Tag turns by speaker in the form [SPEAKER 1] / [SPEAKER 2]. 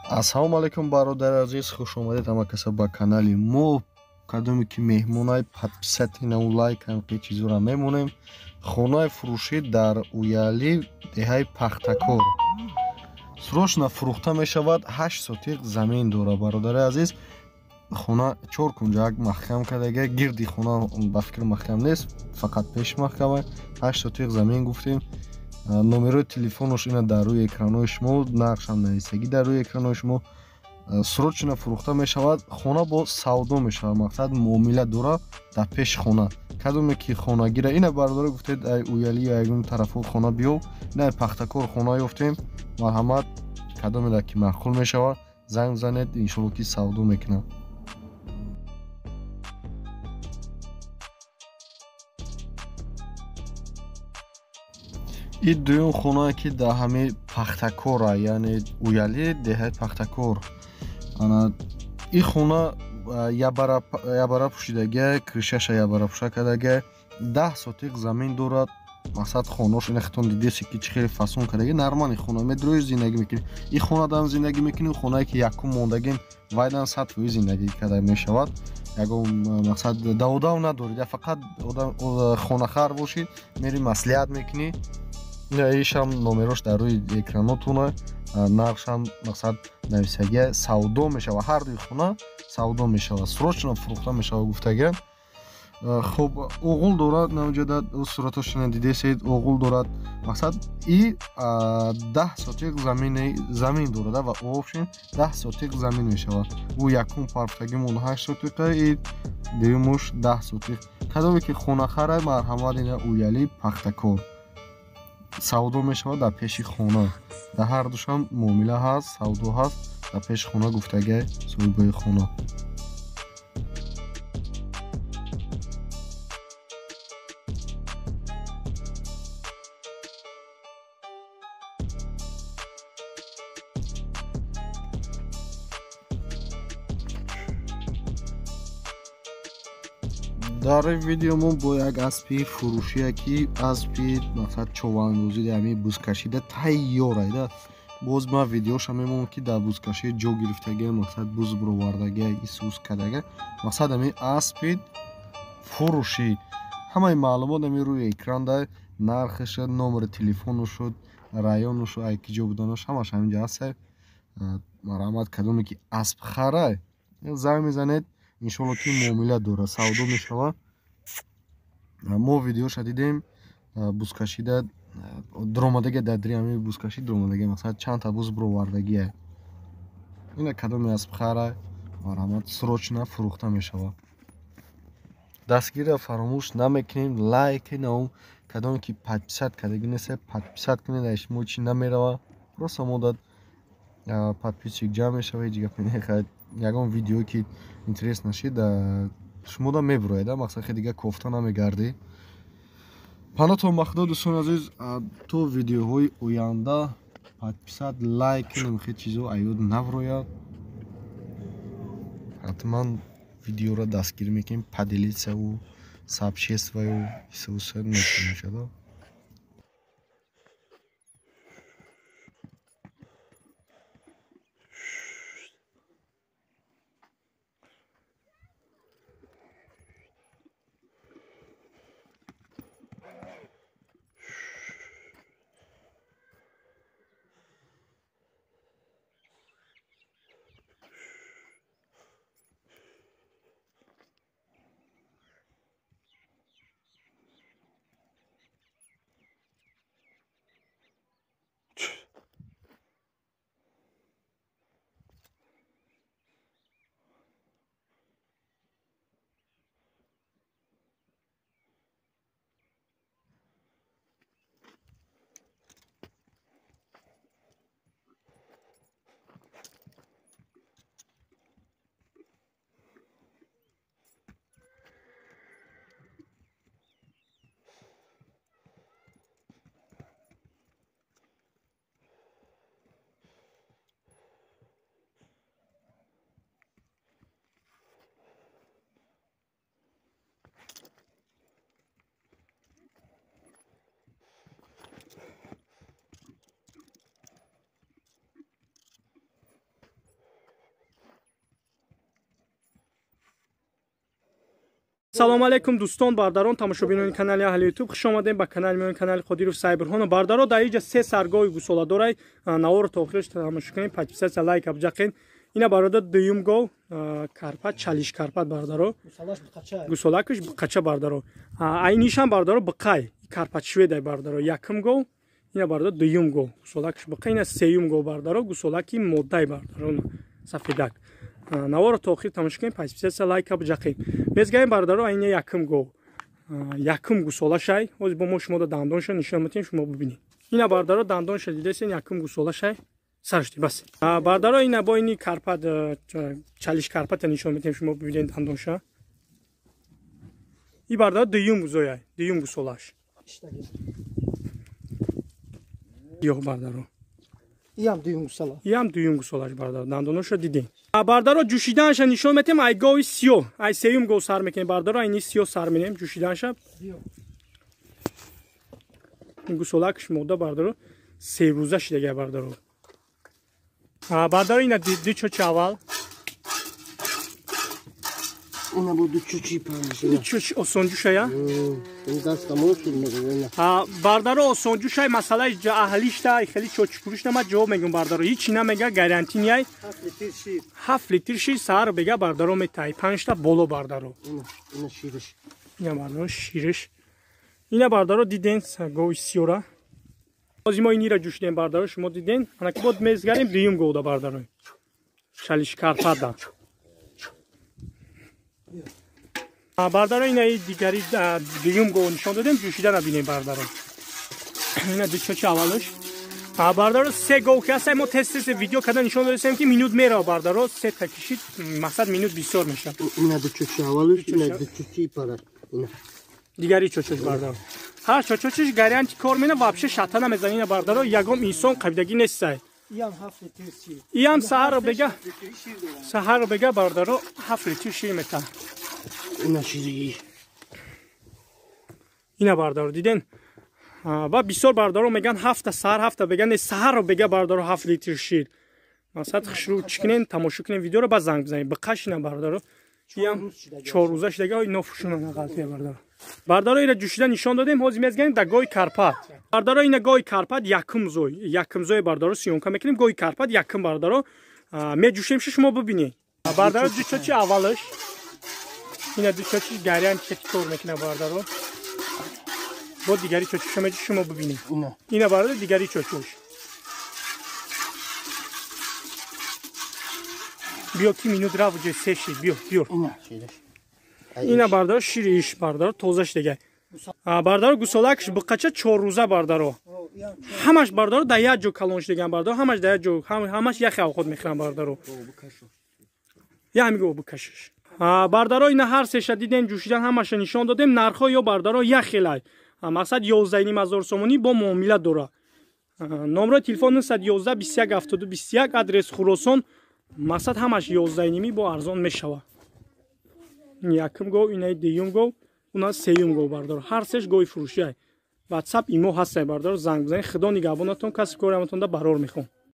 [SPEAKER 1] Ассалому алайкум, бародари азиз, хуш омадед ҳама каса ба канали мо. Кадоме ки меҳмонай, подписать наву лайк ҳамқи чизора мемонем. Хонаи фурӯшӣ дар Уяли, деҳаи Пахтакор. Срочно фурӯхта мешавад, 8 сотиқ замин дора, бародари азиз. Хона 4 кунҷак маҳкам кардага, гирди хона ба фикр маҳкам нест, фақат пеш маҳкама. 8 сотиқ замин гуфтем. Номерои телефонош ина дар рӯи экранҳои шумо, нақшам нависагӣ дар рӯи экранҳои шумо. Срочно фурӯхта мешавад, хона бо савдо мешавад, мақсад муомила дора дар пеши хона. Кадоме ки хонагира, ина бародаро гуфтед ай Уяли ё ягон тарафо хона биёв, ина Пахтакор хона ёфтем. Марҳамат, кадомеда ки маъқул мешавад, занг занед, иншолло ки савдо мекунад. И дуюм хонае ки дар ҳамаи Пахтакора, яъне Уяли, деҳаи Пахтакор. Ана и хона ябара пӯшидага, крышаша ябара пӯша кардага, 10 сотиқ замин дорад. Мақсад хонаош ина хитон дидеси ки чӣ хеле фасон кардаги, нормали хона медрои зиндагӣ мекунӣ. И хона дан зиндагӣ мекунӣ, хонае ки якум мондагим вайдан 100% зиндагӣ карда мешавад. Ягон мақсад даводав надорид, фақат хонахар бошӣ, мери маслиҳат мекунӣ. Ишам номерош дар рӯи экранотуна, нақшам мақсад нависагия, савдо мешавад, ҳар дуи хона савдо мешавад, срочно фурӯхта мешавад гуфтага. Хуб, оғул дорад, навҷада суратошона дидесед, оғул дорад. Мақсад и 10 сотиқ замин дорад ва общем 10 сотиқ замин мешавад. Ӯ якум парфтагимон 8 сотиқа и дуюмуш 10 сотиқ. Кадоме ки хонахара, марҳамат, ина Уяли, Пахтакор. Савдо мешавад дар пеши хона. Дар ҳар душам муомила ҳаст, савдо ҳаст, дар пеши хона гуфтага соҳибои хона. Дар видео мо бо як аспи фурӯшие ки аспи мақсад човандозӣ ҳамин бузкашида тайёр айда. Боз ман видеоша мемонам ки дар бузкашӣ ҷо гирифтага, мақсад буз бировардага, исус кардага. Мақсад ҳамин аспи фурӯшӣ. Ҳамаи маълумот ҳамин рӯи экранда, нархаш, номери телефонашуд, районашуд, ай ки ҷо буданаш, ҳамаш ҳаминҷа ҳаст. Марҳамат, кадоме ки асп харай, занг мезанед, иншолло ки муомила дорад, савдо мешавад. Мо видеоша дидем, бузкашида дромадага, дар дри ҳамин бузкашӣ дромадага, мақсад чандта буз бировардагия. Ина кадоме аспхара, марҳамат, срочно фурӯхта мешавад. Дастгирро фаромӯш намекунем, лайк наум, кадоме ки подписать кардаги нест, подписать кунед, ай шумо чӣ намерава, просто мо дад подписчик ҷамъ мешава, ҳеҷ гапе нехоҳад. Ягон видеое ки интерес нашид, шумо да мебуроед, мақсад хеле дига кофта намегардӣ. Паноҳтон ба Худо, дӯстони азиз, то видеоҳои оянда подписать, лайк, хеле чизо аёд набурояд. Ҳатман видеоро дастгирӣ мекунем, поделиться-ву сообществою исуса мекунем иншалло.
[SPEAKER 2] Салом алейкум дӯстон, бардарон, тамошобинони канали Аҳли Ютуб. Хуш омадем ба канали миёни канали Қодиров Сайбурҳон. Бардаро, дар инҷа се саргоҳи гусола дорай. Наворо то охираш тамошо кунед, подписаться, лайк абҷақен. Ина бародар дуюм гов карпат, чалиш карпат бардаро. Гусолакаш қача бардаро. Айнишам бардаро биқай. Карпат шведай бардаро. Якум гов, ина бардаро дуюм гов. Гусолакаш биқай, ина сеюм гов бардаро, гусолаки моддай бардаро. Сафедак. Наворо то охир тамошо кунед, подписаться, лайк абҷақен. Мезгаем бардаро, айна якум гов. Якум гусолашай. Ҳозир бо мо шумо да дандонша нишон метем, шумо бибинед. Ина бардаро дандонша дидесен, якум гусолашай. Саршти бас. Бардаро ина бо ини карпат, чалиш карпата нишон метем, шумо бибинед дандонша. И бардаро дуюм гузояй, дуюм гусолаш. Ёх бардаро.
[SPEAKER 3] Иам дуюм гусола.
[SPEAKER 2] Иам дуюм гусолаш бардаро, дандоноша дидем. Бардаро ҷӯшиданша нишон метем, ай гови сиёҳ, ай сеюм гов сар мекунем бардаро, айни сиёҳ сар менем ҷӯшиданша. Гусолакш мода бардаро, се рӯза шидага бардаро. Бардаро ина ду чочи аввал.
[SPEAKER 3] Ина бу ду чочи панҷ.
[SPEAKER 2] Ду чочи осонҷӯшая? Бардаро осонҷӯшай, масъалаи аҳлишта, хеле чочпурӯш нама ҷавоб мегӯм бардаро. Ҳичи намега, гарантӣ ниай. 7 литр шир саҳар бега бардаро метаҳи. 5 та боло бардаро.
[SPEAKER 3] Ина шириш.
[SPEAKER 2] Ина бардаро шириш. Ина бардаро диден гови сиёра. Ҳозир мо инира ҷӯшидем бардаро, шумо диден. Ана ки бод мезгарем дуюм говда бардаро. Шалиш карпада. Бардаро ина дигари дуюм гов нишон додем, ҷӯшида набинем бардаро. Ина ду чочи аввалаш. Бардаро се гов ки ҳаст, мо тест видео карда нишон додем, ки минут мерава бардаро, се та кишид, мақсад минут бисёр мешавад.
[SPEAKER 3] Ина ду чочи аввалаш, ина ду чочи пара. Ина
[SPEAKER 2] дигари чочош бардаро. Ҳар чочочиш гаранти кор мена, вообще шата намезани ина бардаро, ягон инсон қабидагӣ нестай.
[SPEAKER 3] Иам 7 литр шир.
[SPEAKER 2] Иам саҳарро бега, саҳарро бега бардаро 7 литр шир мета.
[SPEAKER 3] Ина шири.
[SPEAKER 2] Ина бардаро диден? Ва бисёр бардаро меган ҳафта саҳар, ҳафта бега, не саҳарро бега бардаро 7 литр шир. Масалан хушрӯ чӣ кунен, тамошо кунен видеоро, баъд занг бизанед. Биқаш ина бардаро. Иам 4 рӯза шидага, ино фушуна нағалтия бардаро. Бардаро ира ҷӯшида нишон додем, ҳозир мезганем да гои карпат. Бардаро ина гои карпат якум зой, якум зой бардаро съёмка мекунем, гои карпат якум бардаро меҷӯшем, шумо бибинед. Бардаро ду чочи аввалаш. Ина ду чочи гариан чеки кор мекунад бардаро. Бо дигари чочишо меҷӯш, шумо бибинед. Ина бардаро дигари чочош. Биё ки минут рафт ҷои се шид, биё, биё. Ина бардаро шири иш бардаро тоза шидага. Бардаро гусолакш биқача 4 рӯза бардаро. Ҳамаш бардаро дар як ҷо калон шидаган бардаро, ҳамаш дар як ҷо, ҳамаш як авқот мехӯран бардаро. Я ҳамин гов бикашиш. Бардаро ина ҳар сеша дидем, ҷӯшидан ҳамаша нишон додем, нархҳо ё бардаро як хелай. Мақсад 11,5 ҳазор сомонӣ бо муомила дора. Номрои телефон 911 21 72 21, адрес Хуросон. Мақсад ҳамаш 11,5 бо арзон мешавад. Якум гов, инаи дуюм гов, уна сеюм гов бардаро. Ҳар сеш гови фурӯшиай. WhatsApp имо ҳастай бардаро, занг бизанед. Худо нигаҳбонатон, касби кориаматонда барор мехоҳам.